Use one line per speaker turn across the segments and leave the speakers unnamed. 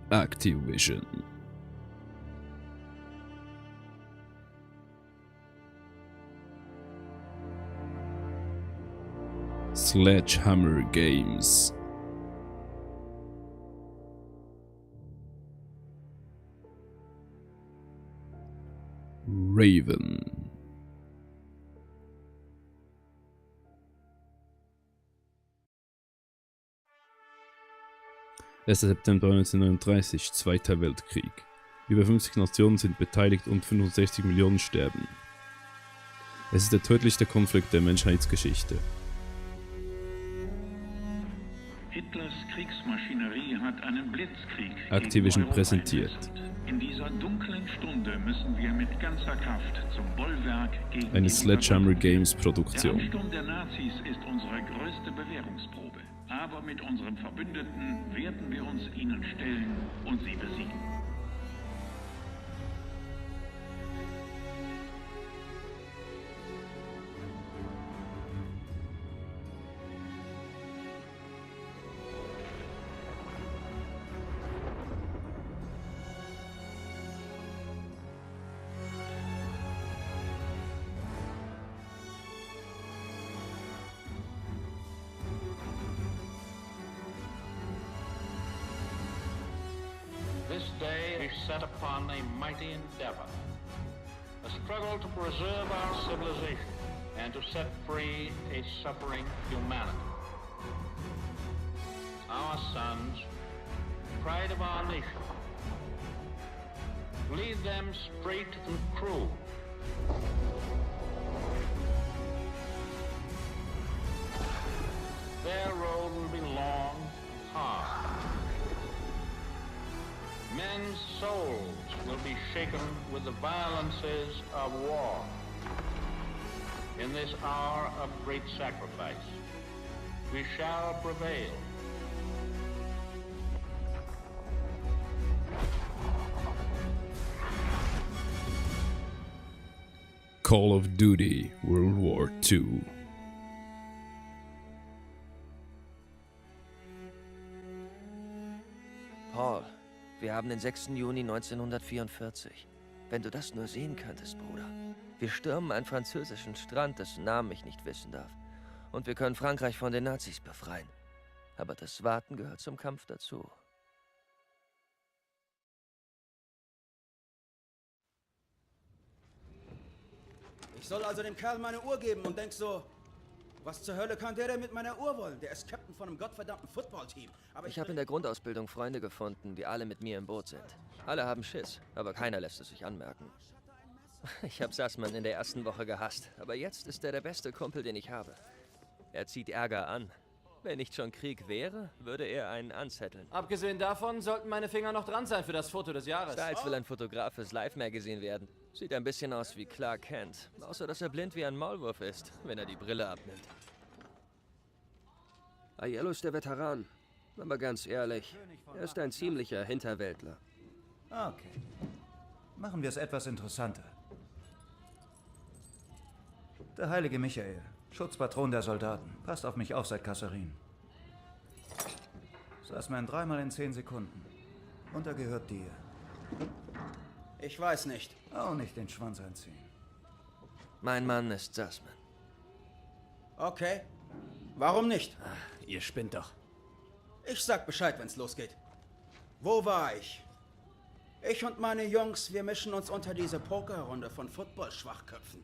Activision. Sledgehammer Games. Raven. Es ist September 1939, Zweiter Weltkrieg. Über 50 Nationen sind beteiligt und 65 Millionen sterben. Es ist der tödlichste Konflikt der Menschheitsgeschichte.
Hitlers Kriegsmaschinerie hat einen Blitzkrieg
Activision
gegen Europa
präsentiert.
entfesselt. In dieser dunklen Stunde müssen wir mit ganzer Kraft zum Bollwerk gegen
Eine
die
Sledgehammer
Unterdrückung.
Games
Der
Produktion.
Ansturm der Nazis ist unsere größte Bewährungsprobe. Aber mit unseren Verbündeten werden wir uns ihnen stellen und sie besiegen.
This day is set upon a mighty endeavor, a struggle to preserve our civilization and to set free a suffering humanity. Our sons, pride of our nation, lead them straight and true. Their road will be long and hard. Men's souls will be shaken with the violences of war. In this hour of great sacrifice, we shall prevail.
Call of Duty World War II.
Paul, wir haben den 6. Juni 1944. Wenn du das nur sehen könntest, Bruder. Wir stürmen einen französischen Strand, dessen Namen ich nicht wissen darf. Und wir können Frankreich von den Nazis befreien. Aber das Warten gehört zum Kampf dazu.
Ich soll also dem Kerl meine Uhr geben und denk so, was zur Hölle kann der denn mit meiner Uhr wollen? Der ist Captain von einem gottverdammten Footballteam. Aber
Ich habe in der Grundausbildung Freunde gefunden, die alle mit mir im Boot sind. Alle haben Schiss, aber keiner lässt es sich anmerken. Ich habe Sussman in der ersten Woche gehasst, aber jetzt ist er der beste Kumpel, den ich habe. Er zieht Ärger an. Wenn nicht schon Krieg wäre, würde er einen anzetteln.
Abgesehen davon sollten meine Finger noch dran sein für das Foto des Jahres.
Styles will ein Fotograf fürs Live-Magazin werden. Sieht ein bisschen aus wie Clark Kent, außer dass er blind wie ein Maulwurf ist, wenn er die Brille abnimmt. Aiello ist der Veteran, aber ganz ehrlich, er ist ein ziemlicher Hinterwäldler.
Okay. Machen wir es etwas interessanter. Der heilige Michael, Schutzpatron der Soldaten. Passt auf mich auf seit Kasserin. Sussman 3-mal in 10 Sekunden. Und er gehört dir.
ich weiß nicht.
Auch nicht den Schwanz einziehen.
Mein Mann ist Sussman.
Okay, warum nicht?
Ihr spinnt doch.
Ich sag Bescheid, wenn's losgeht. Wo war ich? Ich und meine Jungs, wir mischen uns unter diese Pokerrunde von Football-Schwachköpfen.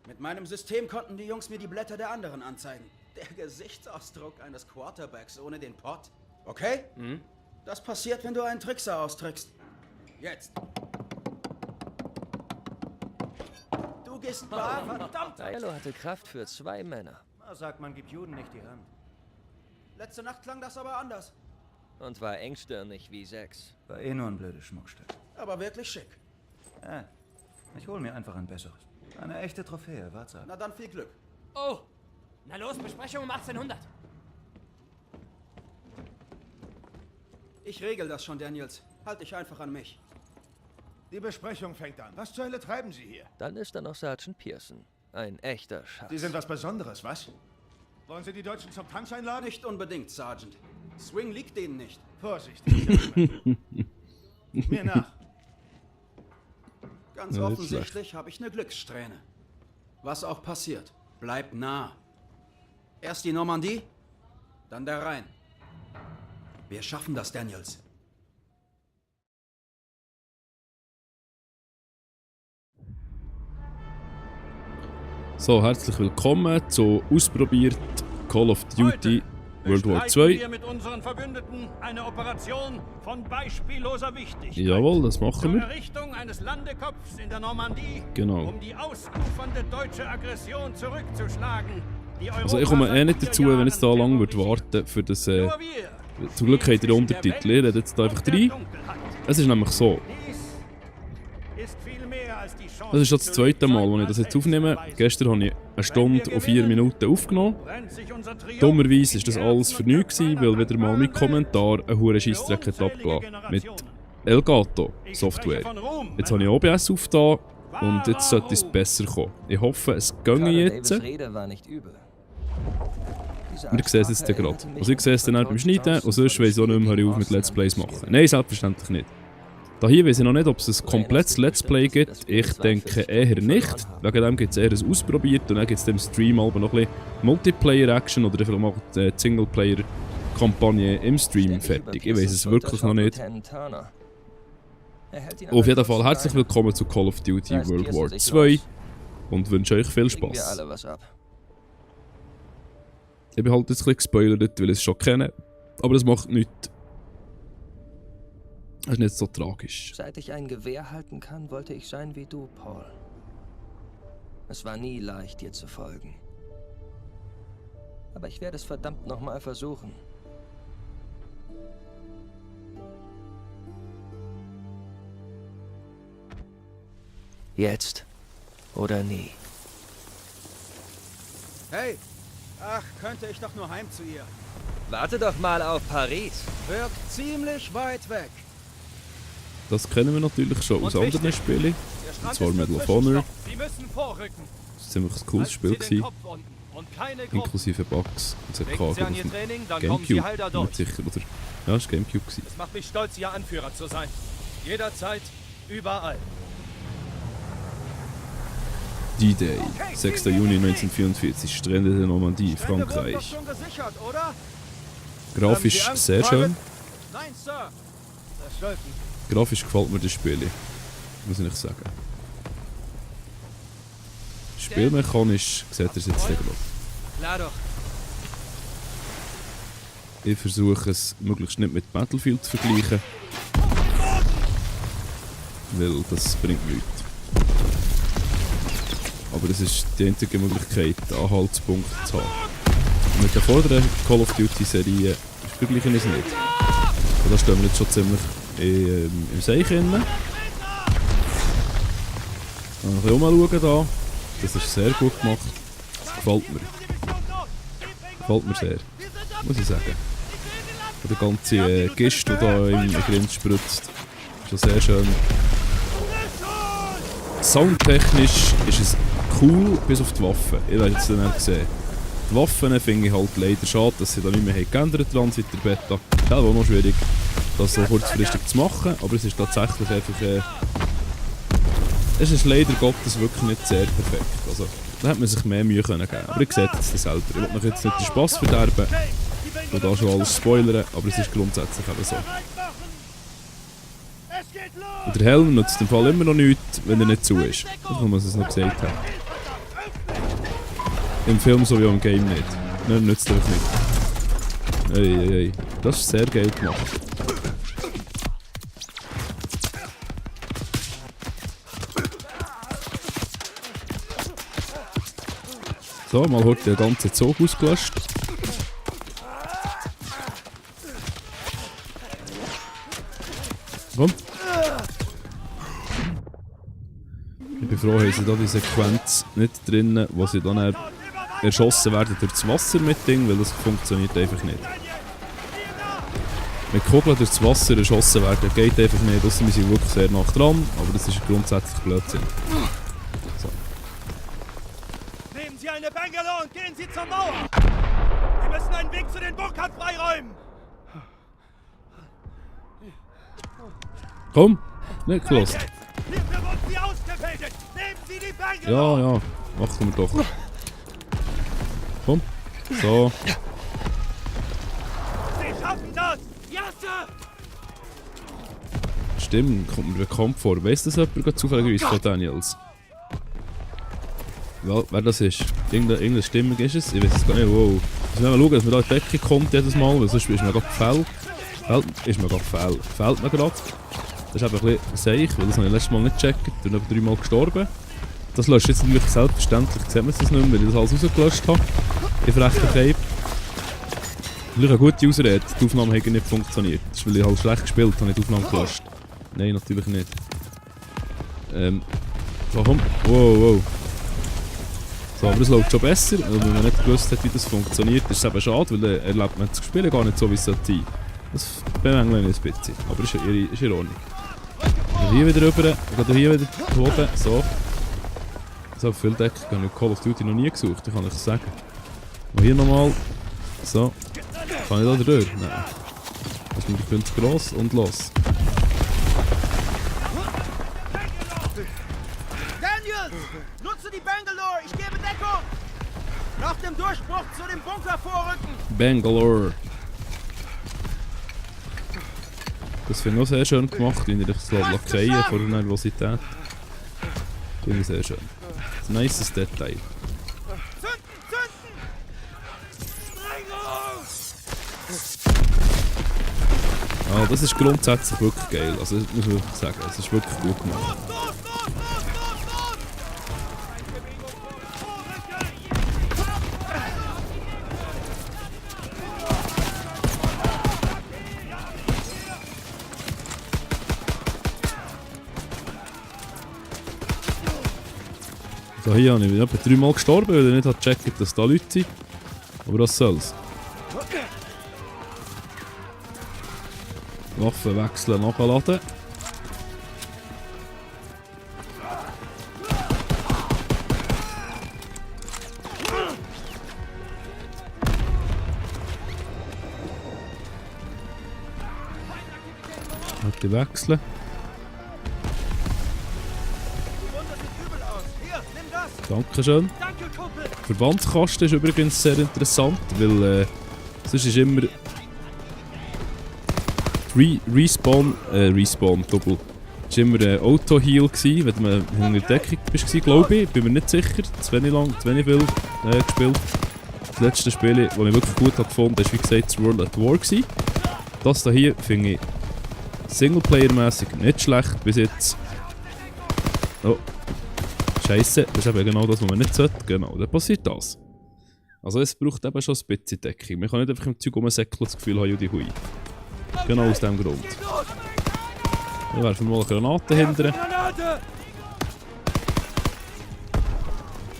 Mit meinem System konnten die Jungs mir die Blätter der anderen anzeigen. Der Gesichtsausdruck eines Quarterbacks ohne den Pott. Okay? Das passiert, wenn du einen Trickser austrickst. Jetzt. Du gehst bar, verdammt!
Aiello hatte Kraft für 2 Männer.
Na, sagt man, gibt Juden nicht die Hand.
Letzte Nacht klang das aber anders.
Und war engstirnig wie 6.
War eh nur ein blödes Schmuckstück.
Aber wirklich schick.
Ich hol mir einfach ein besseres. Eine echte Trophäe, warte ab.
Na dann viel Glück.
Oh! Na los, Besprechung um 1800.
Ich regel das schon, Daniels. Halt dich einfach an mich.
Die Besprechung fängt an. Was zur Hölle treiben Sie hier?
Dann ist da noch Sergeant Pearson. Ein echter Schatz.
Sie sind was Besonderes, was? Wollen Sie die Deutschen zum Tanz einladen?
Nicht unbedingt, Sergeant. Swing liegt denen nicht.
Vorsichtig. Mir nach.
Ganz
Ja, nicht
offensichtlich habe ich eine Glückssträhne. Was auch passiert, bleib nah. Erst die Normandie, dann der Rhein. Wir schaffen das, Daniels.
So, herzlich willkommen zu Ausprobiert Call of Duty World War
bestreiten
II.
wir mit unseren Verbündeten eine Operation von beispielloser Wichtigkeit.
Jawohl, das machen
Zur
wir.
Errichtung eines Landekopfs in der Normandie,
Genau.
um die ausufernde deutsche Aggression zurückzuschlagen. Die
Also ich komme nicht dazu, wenn ich jetzt da lang warten für das...
Nur wir
zum Glück habt ihr den Untertitel. Ich rede jetzt da einfach rein. Es ist nämlich so.
ist viel mehr als die Chance
Das ist schon das
zu
zweite Mal,
Lebzeiten
als ich das
als
jetzt aufnehme.
Held zu
Gestern habe ich eine Stunde und 4 Minuten aufgenommen.
brennt sich unser Triumph
Dummerweise
in
war das
die
alles
Herzen
für
und
nichts,
Köpfe
weil
aller
wieder mal mein
dankbaren
Kommentar einen hohen Scheissdreck hat abgelassen. Mit Elgato Software. Jetzt habe ich OBS aufgetan und jetzt sollte es besser kommen. Ich hoffe, es ginge jetzt.
Davis Rede war nicht übel.
Wir sehen es jetzt gerade. Also ich sehe es dann auch beim Schneiden und sonst weiss ich auch nicht mehr, höre ich auf mit Let's Plays machen. Nein, selbstverständlich nicht. Da hier weiss ich noch nicht, ob es ein komplettes Let's Play gibt. Ich denke eher nicht. Wegen dem gibt es eher ein Ausprobiert und dann gibt es im Stream aber noch ein bisschen Multiplayer-Action oder vielleicht mal die Singleplayer-Kampagne im Stream fertig. Ich weiss es wirklich noch nicht. Auf jeden Fall herzlich willkommen zu Call of Duty World War II und wünsche euch viel
Kriegen wir
Spaß.
alle was ab.
Ich bin halt jetzt ein bisschen gespoilert, weil ich es schon kenne. Aber das macht nichts. Das ist nicht so tragisch.
Seit ich ein Gewehr halten kann, wollte ich sein wie du, Paul. Es war nie leicht, dir zu folgen. Aber ich werde es verdammt nochmal versuchen. Jetzt oder nie.
Hey! Ach, könnte ich doch nur heim zu ihr.
Warte doch mal auf Paris.
Wirkt ziemlich weit weg.
Das kennen wir natürlich schon aus anderen Spielen. Und zwar Medal of Honor.
Sie müssen vorrücken.
Das war ein ziemlich cooles Spiel gewesen,
Und keine Gruppen.
inklusive Bugs. Und es hat
Denken Sie an
auf
Ihr
dem
Training, dann kommen Sie
Gamecube.
heil da
Bin
durch.
nicht sicher, oder? Ja, das war Gamecube gewesen.
Es macht mich stolz, Ihr Anführer zu sein. Jederzeit, überall.
D-Day, 6. Juni 1944, Strände der Normandie, Frankreich.
Schon gesichert, oder?
Grafisch sehr schön.
Nein, Sir. Das Stolpen.
Grafisch gefällt mir das Spiel, muss ich nicht sagen. Spielmechanisch seht ihr es jetzt gerade.
Klar doch.
Ich versuche es möglichst nicht mit Battlefield zu vergleichen. Weil das bringt nichts. Aber es ist die einzige Möglichkeit, Anhaltspunkte zu haben. Und mit der vorderen Call of Duty Serie vergleichen wir es nicht. Und da stehen wir jetzt schon ziemlich im Seich drin. Ein bisschen umschauen da. Das ist sehr gut gemacht. Das gefällt mir. Gefällt mir sehr. Muss ich sagen. Und der ganze Gist, der da im Grind spritzt, ist schon sehr schön. Soundtechnisch ist es cool, bis auf die Waffen. Ich habe es dann auch gesehen. Die Waffen finde ich halt leider schade, dass sie da nicht mehr geändert haben seit der Beta. Das war auch noch schwierig, das so kurzfristig zu machen, aber es ist tatsächlich einfach... es ist leider Gottes wirklich nicht sehr perfekt. Also, da hätte man sich mehr Mühe geben können. Aber ich sehe jetzt selber. Ich will euch jetzt nicht den Spass verderben und da schon alles spoilern, aber es ist grundsätzlich eben so. Und der Helm nutzt im Fall immer noch nichts, wenn er nicht zu ist. Das muss man es noch gesagt haben. Im Film so wie auch im Game nicht. Nein, nützt einfach nicht. Ey. Das ist sehr geil gemacht. So, mal heute den ganzen Zug ausgelöscht. Komm. Ich bin froh, haben sie da die Sequenz nicht drin, wo sie dann erschossen werden durch das Wasser mit Ding, weil das funktioniert einfach nicht. Mit Kugeln durch das Wasser erschossen werden geht einfach nicht, ausser wir sind wirklich sehr nah dran, aber das ist grundsätzlich Blödsinn. So.
Nehmen Sie eine Bangalore und gehen Sie zur Mauer. Wir müssen einen Weg zu den Bunkern freiräumen.
Komm! Nicht gelost.
Hierfür wurden Sie ausgebildet! Nehmen Sie die Berge!
Ja, ja. Machen wir doch. Komm. So.
Sie schaffen das! Ja, Sir!
Stimmt, kommt mir bekannt vor. Weiss das jemand zufälligerweise von Daniels? Ja, wer das ist? Irgendeine Stimmung ist es? Ich weiß es gar nicht. Wow. Wir müssen mal schauen, dass man da in die Decke kommt jedes Mal, weil sonst ist mir gerade gefällt. Fehlt mir gerade. Das ist einfach ein bisschen seich, weil das habe ich letztes Mal nicht gecheckt. Ich bin etwa 3 Mal gestorben. Das löscht jetzt natürlich selbstverständlich. Sieht man das nicht mehr, weil ich das alles rausgelöscht habe. Ich verrechte Cape. Vielleicht eine gute Ausrede. Die Aufnahme hat nicht funktioniert. Das ist, weil ich halt schlecht gespielt habe, nicht die Aufnahme gelöscht. Nein, natürlich nicht. So, komm. Wow. So, aber es läuft schon besser. Und wenn man nicht gewusst hat, wie das funktioniert, ist es eben schade, weil dann erlebt man das Spiel gar nicht so, wie es sollte sein. Das bemängeln wir ein bisschen. Aber ist in Ordnung. Also hier wieder rüber, hier wieder oben. So. So viel Deckung habe ich Call of Duty noch nie gesucht, ich kann euch sagen. Und hier nochmal. So. Kann ich da durch? Nein. Also ich bin zu gross und los.
Daniels! Nutze die Bangalore! Ich gebe Deckung! Nach dem Durchbruch zu dem Bunker vorrücken!
Bangalore. Das finde ich auch sehr schön gemacht, in der Lakaien vor der Nervosität. Finde ich sehr schön. Ein nices Detail. Ah, das ist grundsätzlich wirklich geil. Also, das muss man sagen, es ist wirklich gut gemacht. So, hier habe ich etwa 3 Mal gestorben, weil ich nicht gecheckt, dass da Leute sind. Aber was soll's. Waffen wechseln, nachladen. Die wechseln. Dankeschön. Die Verbandskasten ist übrigens sehr interessant, weil sonst ist immer Respawn-Double. Es war immer Auto-Heal, wenn du in der Deckung bist, glaube ich. Bin mir nicht sicher, zu wenig viel gespielt. Das letzte Spiel, das ich wirklich gut gefunden habe, war wie gesagt das World at War. Das hier finde ich Singleplayer-mässig nicht schlecht bis jetzt. Oh. Scheiße, das ist eben genau das, was man nicht sollte. Genau, dann passiert das. Also es braucht eben schon ein bisschen Deckung. Man kann nicht einfach im Zeug rumsäckeln und das Gefühl haben, die Hui. Genau aus dem Grund. Dann werfen wir mal eine Granate hinterher.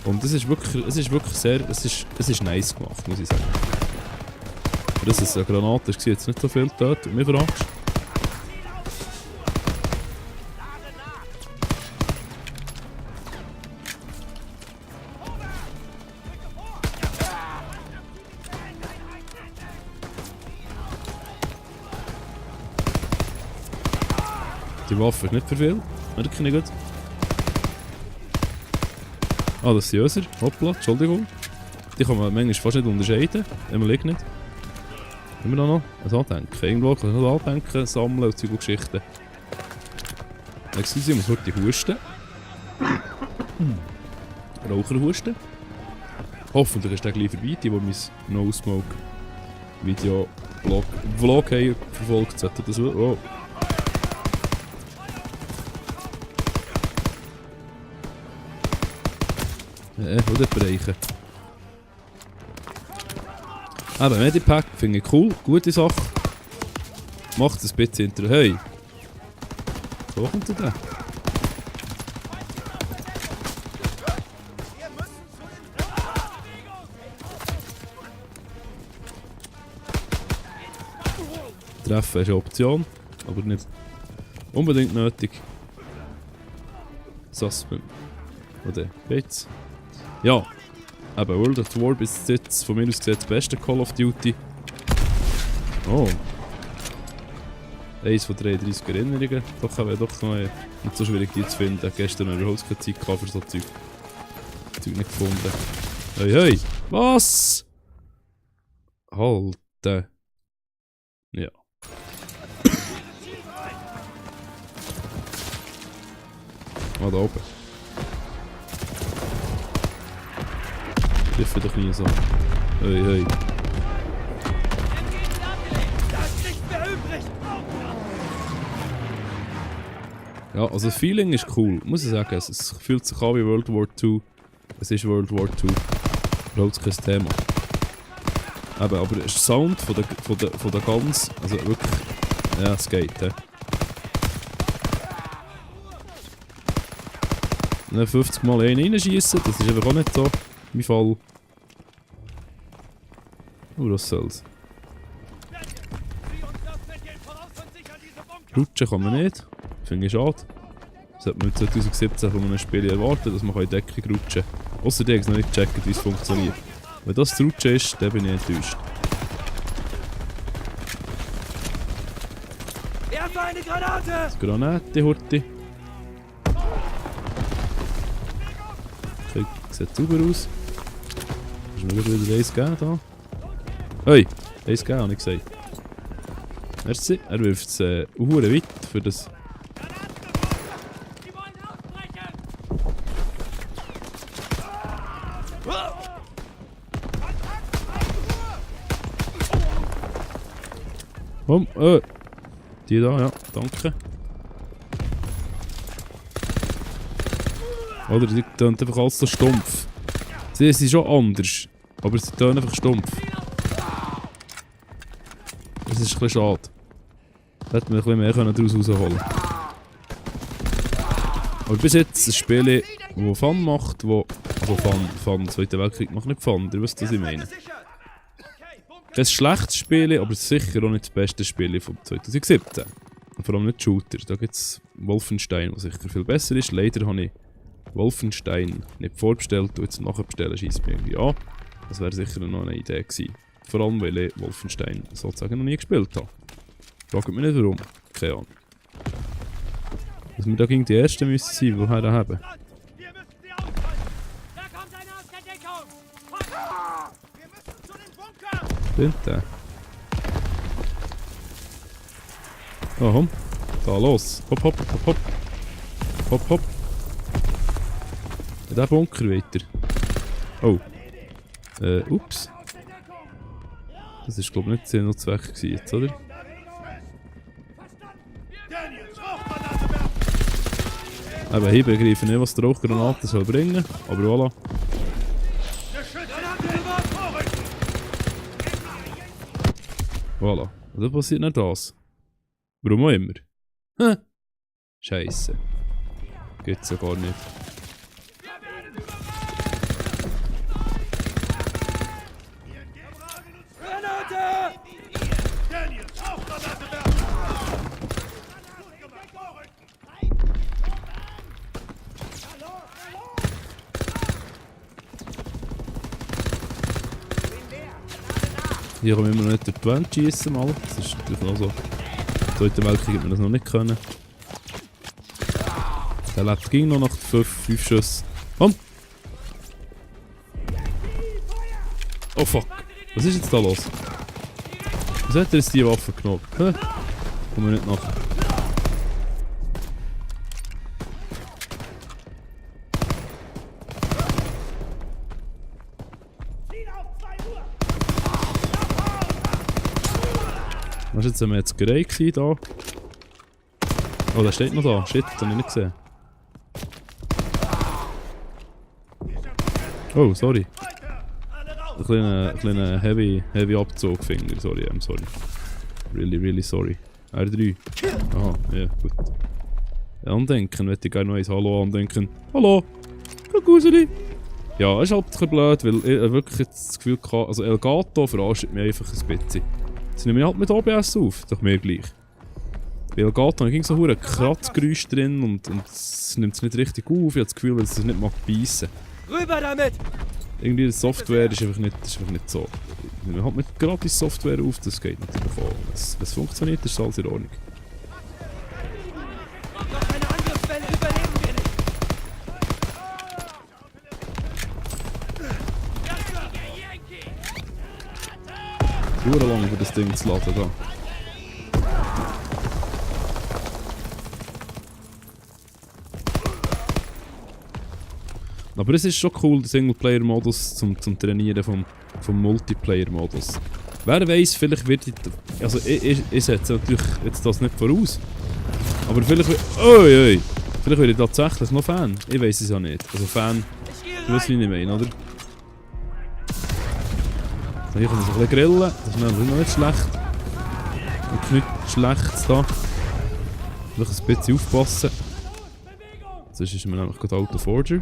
Und es ist wirklich sehr, es ist nice gemacht, muss ich sagen. Aber dass es eine Granate ist, jetzt nicht so viel tot und mich verarschst. Die Waffe ist nicht für viel, merke ich gut. Ah, das sind Öser. Hoppla, Entschuldigung. Die kann man manchmal fast nicht unterscheiden, immer liegt nicht. Immer noch ein Andenken. Irgendwo kann ich noch Andenken sammeln und Zeug und Geschichten. Excuse, ich muss heute husten. Raucherhusten. Hoffentlich ist der gleich vorbei, die mein No-Smoke-Video-Vlog haben verfolgt. Sollte das oh. Oder bereichen. Aber Medipack finde ich cool, gute Sache. Macht es ein bisschen hinter. Hey! So kommt er da. Treffen ist eine Option, aber nicht unbedingt nötig. Suspend. Oder geht's? Ja, eben World at War bis jetzt von mir aus gesehen das beste Call of Duty. Oh. 1 von 33 Erinnerungen. Doch wäre doch noch nicht so schwierig, die zu finden. Gestern haben wir überhaupt keine Zeit gehabt für so Zeug. Zeug nicht gefunden. Hey, hey! Was? Halten. Ja. Ah, da oben. Treffe doch nie so. Hey, hey. Ja, also das Feeling ist cool, muss ich sagen. Es fühlt sich an wie World War II. Es ist World War II. Überhaupt kein Thema. Eben, aber der Sound von der ganz... Also wirklich... Ja, es geht, ja. 50 Mal einen reinschießen, das ist einfach auch nicht so mein Fall. Was soll's. Rutschen kann man nicht. Finde ich schade. Das hat man 2017 von einem Spiel erwartet, dass man in Deckung rutschen kann. Ausser die haben es noch nicht gecheckt, wie es funktioniert. Wenn das das Rutschen ist, dann bin ich enttäuscht.
Werfe eine Granate!
Das Granate, Horti. Okay, sieht sauber aus. Kannst du mir wieder eins geben da? Hey! Eins geben, habe ich gesagt. Merci. Er wirft es weit für das. Komm, die da, ja, danke. Oder die tönt einfach alles so stumpf. Sie sind schon anders, aber sie tönen einfach stumpf. Das ist ein bisschen schade. Da hätte man ein bisschen mehr daraus rausholen. Aber bis jetzt ein Spiel, das Fun macht, also Fun, Zweiter Weltkrieg macht nicht Fun, ihr wisst, was ich meine. Kein schlechtes Spiel, aber sicher auch nicht das beste Spiel von 2017. Und vor allem nicht Shooter. Da gibt es Wolfenstein, was sicher viel besser ist. Leider habe ich Wolfenstein nicht vorbestellt und jetzt nachher bestellen schießt mir irgendwie an. Das wäre sicher noch eine Idee gewesen. Vor allem, weil ich Wolfenstein sozusagen noch nie gespielt habe. Fragt mich nicht warum. Keine Ahnung. Dass wir da gegen die Ersten müssen sein, die wir haben. Stimmt der? Oh, komm. Da, los. Hopp, hopp, hopp, hopp. Hopp, hopp. In den Bunker weiter. Oh. Ups. Das war, glaube ich, nicht Sinn und Zweck gewesen jetzt, oder? Eben, hier begreife ich nicht, was die Rauchgranate soll bringen, aber voilà. Voilà. Und dann passiert nicht das. Warum auch immer. Hä? Scheisse. Geht's ja gar nicht. Hier können wir immer noch nicht durch die Wand schiessen mal. Das ist natürlich noch so. Im Zweiten Weltkrieg hat man das noch nicht können. Der lebt ging noch nach 5 Schüssen. Komm! Oh fuck! Was ist jetzt da los? Wieso hat er jetzt die Waffe genommen? Hä? Kommen wir nicht nach. Was war jetzt eine Metzgerei da? Oh, der steht noch da. Shit, den habe ich nicht gesehen. Oh, sorry. Ein kleiner heavy Abzugfinger. Sorry, I'm sorry. Really sorry. R3. Aha, ja, gut. Andenken, möchte ich gerne noch eins Hallo andenken. Hallo! Kuckuseli! Ja, ist halt ein bisschen blöd, weil ich wirklich jetzt das Gefühl hatte, also Elgato verarscht mich einfach ein bisschen. Jetzt nehmen wir halt mit OBS auf, doch mir gleich. Bei Elgato ging so ein Kratzgeräusch drin und es nimmt es nicht richtig auf. Ich habe das Gefühl, weil es nicht mag beißen.
Rüber damit!
Irgendwie die Software ist einfach nicht so. Wir nehmen halt mit gratis Software auf, das geht natürlich auch. Wenn es funktioniert, ist alles in Ordnung. Uhr lang für das Ding zu laden da. Aber es ist schon cool, der Singleplayer-Modus zum Trainieren vom Multiplayer-Modus. Wer weiß, vielleicht wird also ich setze natürlich jetzt das nicht voraus. Aber vielleicht vielleicht werde ich tatsächlich noch Fan. Ich weiß es ja nicht. Also Fan, du weißt, wie ich meine, oder? So, hier kann man so ein bisschen grillen. Das ist noch nicht schlecht. Und nichts Schlechtes da. Vielleicht ein bisschen aufpassen. Sonst ist man nämlich gerade alter Forger.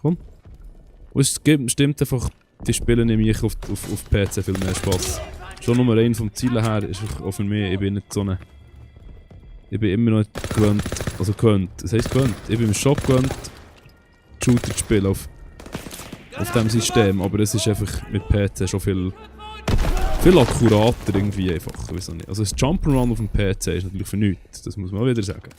Komm. Und es stimmt einfach, die Spiele nehme ich auf PC viel mehr Spass. Schon Nummer 1 vom Ziel her ist auch für mich, ich bin nicht so eine... Ich bin immer noch nicht gewöhnt, also gewöhnt, das heisst gewöhnt, ich bin im Shop gewöhnt, Shooter zu spielen auf diesem System, aber es ist einfach mit PC schon viel akkurater irgendwie einfach, ich weiß nicht. Also das Jump'n'Run auf dem PC ist natürlich für nichts, das muss man auch wieder sagen.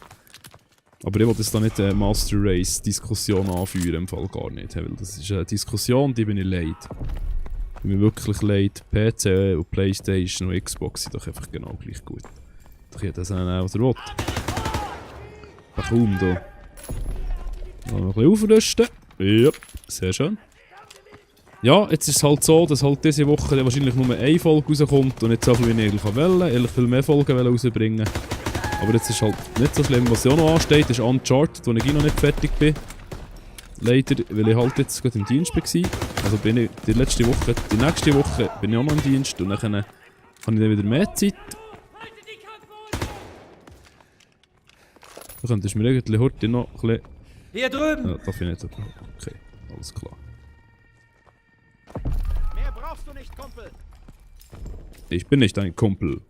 Aber ich will jetzt da nicht eine Master Race Diskussion anführen, im Fall gar nicht, weil das ist eine Diskussion, die bin ich leid. Ich bin mir wirklich leid, PC und Playstation und Xbox sind doch einfach genau gleich gut. Doch jeder das nehmen, was er will. Ach komm, da. Noch ein bisschen aufrüsten. Ja, sehr schön. Ja, jetzt ist es halt so, dass halt diese Woche wahrscheinlich nur eine Folge rauskommt und nicht so viel wie ich eigentlich wollte. Ehrlich viel mehr Folgen rausbringen. Aber jetzt ist halt nicht so schlimm. Was ja auch noch ansteht, ist Uncharted, wo ich noch nicht fertig bin. Leider, weil ich halt jetzt gerade im Dienst war. Also bin ich die nächste Woche bin ich auch noch im Dienst und dann habe ich dann wieder mehr Zeit. Da könntest du mir eigentlich heute noch ein bisschen...
Hier drüben!
Ja, darf ich nicht. Okay, alles klar.
Mehr brauchst du nicht, Kumpel.
Ich bin nicht ein Kumpel.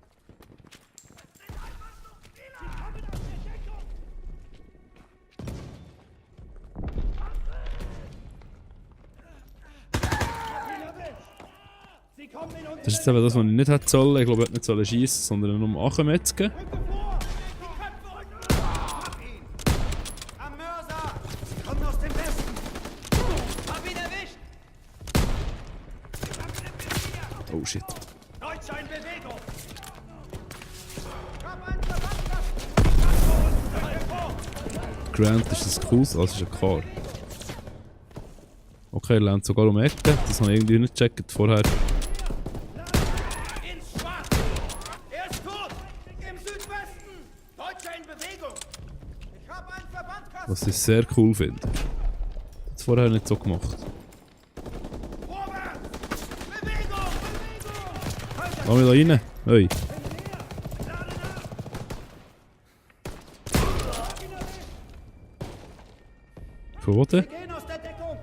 Das ist jetzt eben das, was ich nicht hätte sollen. Ich glaube, ich hätte nicht schiessen, sondern nur anmetzgen.
Am Mörser! Sie kommen aus dem Westen!
Hab ihn erwischt!
Oh shit.
Deutscher in Bewegung.
Grant ist das Cruise, also ist ein Car. Okay, er lernt sogar um Ecke. Das habe ich irgendwie nicht gecheckt vorher.
Er ist tot! Im Südwesten! Deutscher in Bewegung! Ich habe einen Verbandkasten!
Was ich sehr cool finde. Das vorher nicht so gemacht.
Vorwärts! Bewegung! Bewegung!
Komm da rein. Hey. Von wo denn?
Gehen aus der Deckung!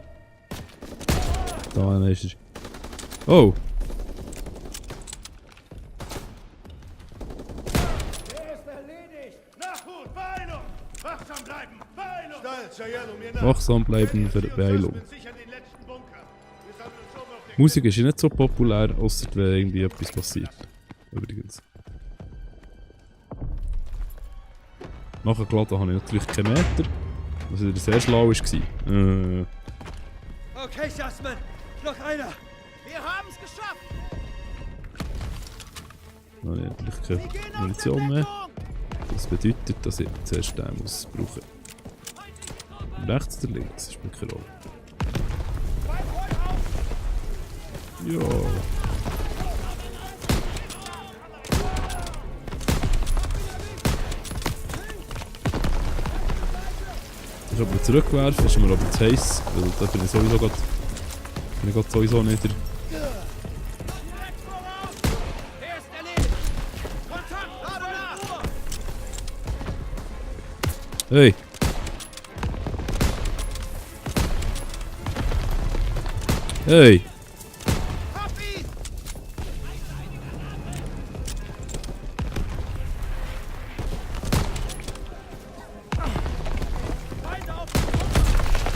Da ist er. Oh!
Er ist erledigt!
Nachhut, Beeilung! Wachsam bleiben! Beeilung!
Steil, Chayalo, mir nach!
Wachsam bleiben für die Beeilung.
Sicher den letzten Bunker. Wir sammeln uns auf den
Musik ist ja nicht so populär, außer wenn irgendwie etwas passiert. Übrigens. Nachgeladen habe ich natürlich keinen Meter, was wieder sehr schlau war.
Okay, Jasmin! Noch einer!
Wir haben es geschafft!
Dann habe ich natürlich keine Munition mehr. Das bedeutet, dass ich zuerst den muss brauchen. Rechts oder links, spielt keine Rolle. Ja. Ich kann ihn zurückwerfen, ist mir aber zu heiß, weil da bin ich sowieso gerade sowieso nicht.
Er ist erledigt! Kontakt! Lade nach!
Hey! Hey!
Hab ihn!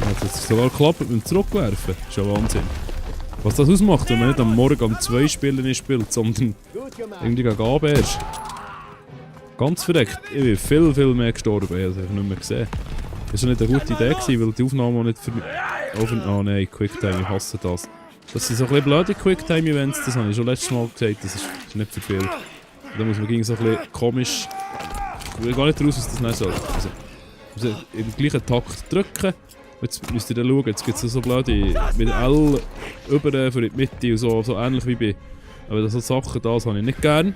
Jetzt hat es sogar geklappt mit dem Zurückwerfen. Das ist ja Wahnsinn. Was das ausmacht, wenn man nicht am Morgen um 2 Spielen spielt, sondern irgendwie gegen Abend erst. Ganz verreckt. Ich bin viel mehr gestorben, ich habe es nicht mehr gesehen. Das war nicht eine gute Idee, gewesen, weil die Aufnahme auch nicht für... Oh nein, Quicktime, ich hasse das. Das sind so ein bisschen blöde Quicktime-Events, das habe ich schon letztes Mal gesagt, das ist nicht für viel. Da muss man gegen so ein bisschen komisch... Ich will gar nicht raus, was das nicht soll. Also im gleichen Takt drücken. Jetzt müsst ihr dann schauen, jetzt gibt es so blöde mit L über für die Mitte und so ähnlich wie bei... Aber so Sachen, das habe ich nicht gern.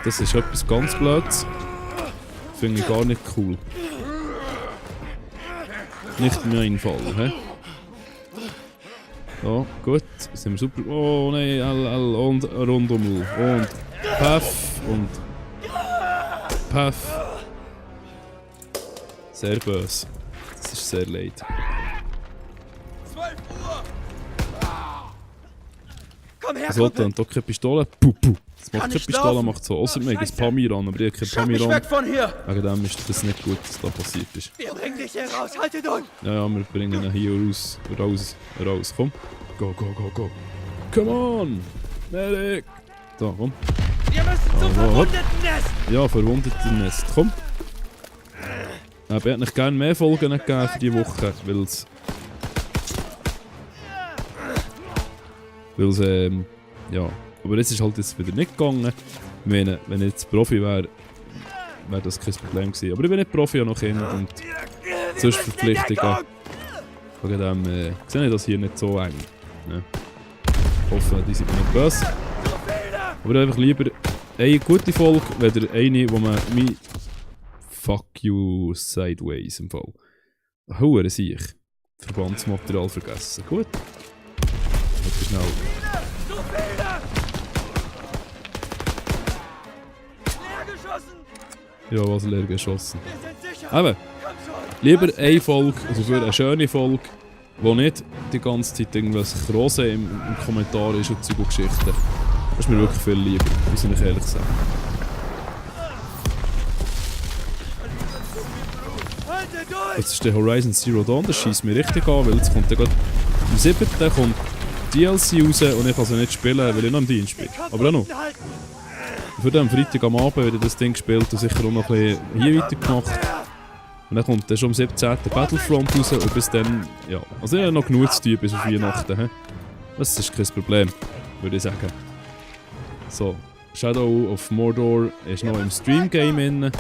Das ist etwas ganz Blödes. Finde ich gar nicht cool. Nicht in meinem Fall, hä? So, gut, sind wir super. Oh nein, L und rundum. Und Paff und Paff. Sehr böse. Das ist sehr leid.
12 Uhr! Komm her,
Was wollte denn? Doch keine Pistole? Puh. Das macht
Kann
keine
ich
Pistole,
laufen?
macht so. Außer mir gibt Pamiran, aber ich habe kein
Schaff mich
Pamiran.
weg von hier!
Wegen dem ist das nicht gut, was da passiert ist.
Wir bringen dich hier raus, haltet uns!
Ja, wir bringen ihn hier raus. Komm. Go. Come on! Medic! So, komm.
Wir müssen zum Verwundetennest!
Ja, Verwundetennest. Komm. Ich hätte nicht gerne mehr Folgen gegeben für diese Woche, weil's ja. Aber jetzt ist halt jetzt wieder nicht gegangen. Ich meine, wenn ich jetzt Profi wäre, wäre das kein Problem gewesen. Aber ich bin nicht Profi, ich habe noch Kinder und sonst Verpflichtungen. Wegen dem sehe ich das hier nicht so eng. Ne? Ich hoffe, die sind nicht böse. Aber einfach lieber eine gute Folge, weder eine, wo man mich fuck you sideways im Fall. Hure sehe ich. Verbandsmaterial vergessen. Gut. Warte schnell. Ja, was leer geschossen. Eben. Lieber eine Folge, also für eine schöne Folge, wo nicht die ganze Zeit irgendwas Rose im Kommentar ist und Zeug und Geschichten. Das ist mir wirklich viel lieber, muss ich ehrlich sagen. Jetzt ist der Horizon Zero Dawn, das schießt mir richtig an, weil jetzt kommt der am 7. kommt DLC raus und ich kann sie nicht spielen, weil ich noch im Dienst bin. Aber auch noch. Für den Freitag am Abend wieder das Ding gespielt und sicher auch noch ein bisschen hier weitergemacht. Und dann kommt dann schon am 17. Battlefront raus und bis dann, ja. Also ich habe noch genug zu tun bis auf Weihnachten. He? Das ist kein Problem, würde ich sagen. So, Shadow of Mordor ist noch im Stream-Game inne.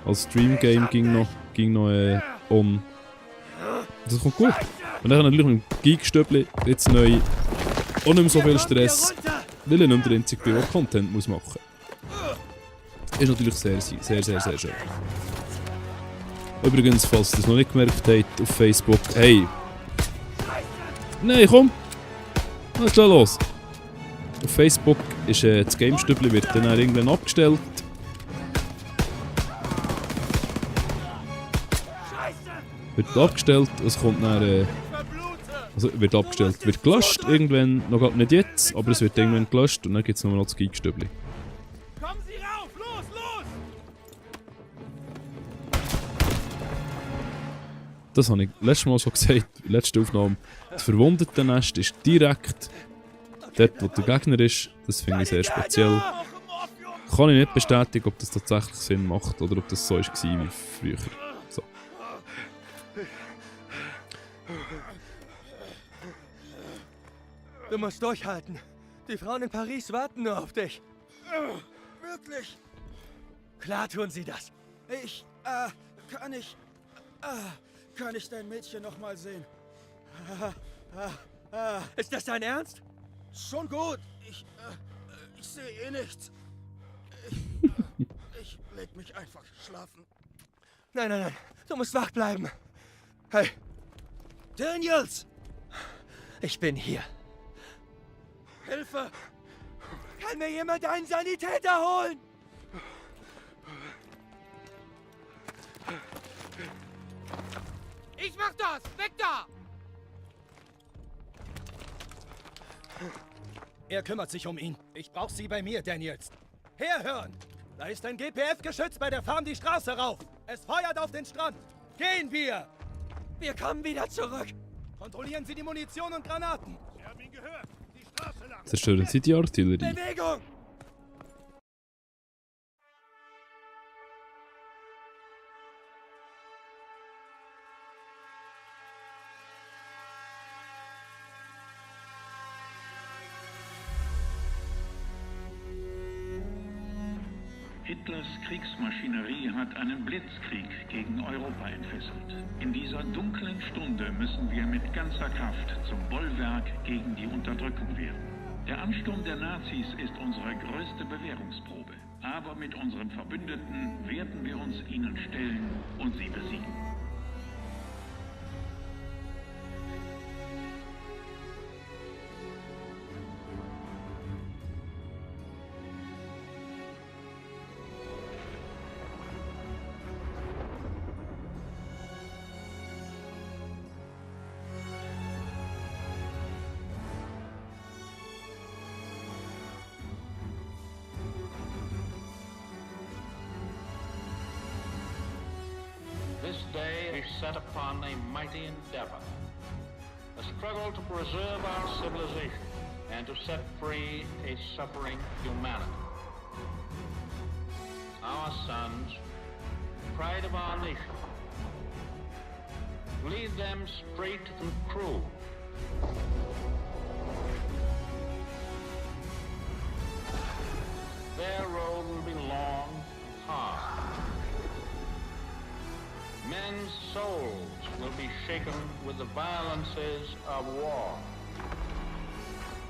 Als Stream-Game ging noch on. Das kommt gut. Und dann natürlich mit dem Geek-Stöbli jetzt neu auch nicht mehr so viel Stress, weil ich nicht mehr der Einzige bin, der Content muss machen muss. Ist natürlich sehr schön. Übrigens, falls ihr das noch nicht gemerkt habt, auf Facebook, hey! Nein, komm! Was ist da los? Auf Facebook ist das Game-Stübli wird dann irgendwann abgestellt. Wird abgestellt, es kommt dann, also wird abgestellt, wird gelöscht, irgendwann, noch nicht jetzt, aber es wird irgendwann gelöscht und dann gibt es nur noch das Geek-Stübli.
Kommen Sie rauf! Los!
Das habe ich letztes Mal schon gesagt, letzte Aufnahme. Das Verwundetennest ist direkt dort, wo der Gegner ist. Das finde ich sehr speziell. Kann ich nicht bestätigen, ob das tatsächlich Sinn macht oder ob das so war wie früher. So.
Du musst durchhalten. Die Frauen in Paris warten nur auf dich. Wirklich? Klar tun sie das.
Kann ich dein Mädchen noch mal sehen?
Ist das dein Ernst?
Schon gut. Ich sehe eh nichts. Ich leg mich einfach schlafen.
Nein. Du musst wach bleiben. Hey.
Daniels!
Ich bin hier.
Hilfe!
Kann mir jemand einen Sanitäter holen?
Ich mach das! Weg da!
Er kümmert sich um ihn. Ich brauche Sie bei mir, Daniels. Herhören! Da ist ein GPF-Geschütz bei der Farm die Straße rauf. Es feuert auf den Strand. Gehen wir! Wir kommen wieder zurück. Kontrollieren Sie die Munition und Granaten.
Sie haben ihn gehört. Die Straße lang.
Zerstören Sie die Artillerie.
Bewegung!
Hitlers Kriegsmaschinerie hat einen Blitzkrieg gegen Europa entfesselt. In dieser dunklen Stunde müssen wir mit ganzer Kraft zum Bollwerk gegen die Unterdrückung werden. Der Ansturm der Nazis ist unsere größte Bewährungsprobe. Aber mit unseren Verbündeten werden wir uns ihnen stellen und sie besiegen.
This day is set upon a mighty endeavor, a struggle to preserve our civilization and to set free a suffering humanity. Our sons, pride of our nation, lead them straight and true. Their road will be long and hard. Men's souls will be shaken with the violences of war.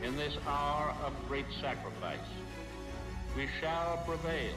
In this hour of great sacrifice, we shall prevail.